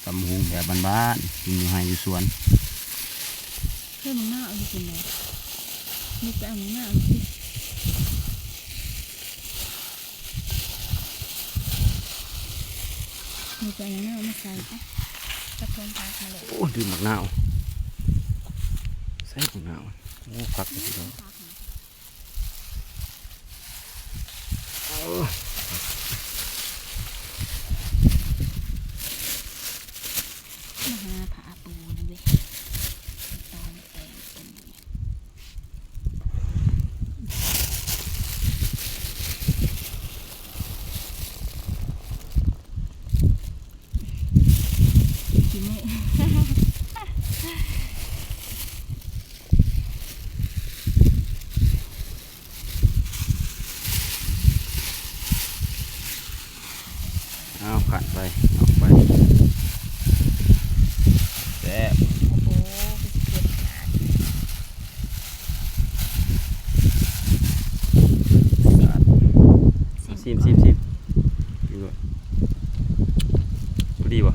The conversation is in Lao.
ຕຳບັກຫຸ່ງແບບບ້ານໆ ກິນຢູ່ໄຮ່ຢູ່ສວນ. ເຮີ້ຍ ບັກນາວເອົາຢູ່ກິນແດ່ ລູກໄປເອົາບັກນາວຊິ ລູກໄປເອົາບັກນາວມາໃສ່ ກະພວນຜັກຫັ້ນແຫຼະ. ໂອ້ ລືມບັກນາວ ໃສ່ບັກນາວ. ໂອ້ ຜັກ ມາຫາຜ້າປູນີ້ເວີຍ ຕອນແຕງຕົມ ຂີ້ໂມ້. ເອົາ ຂັນໄປ ເອົາໄປ ແຊບ. ໂອ້ໂຫ ຄືຊິເຜັດຂະໜາດ ຊິມ ຊິມ ຊິມ ຊິມ ຊິມໂລດ. ພໍດີບໍ່?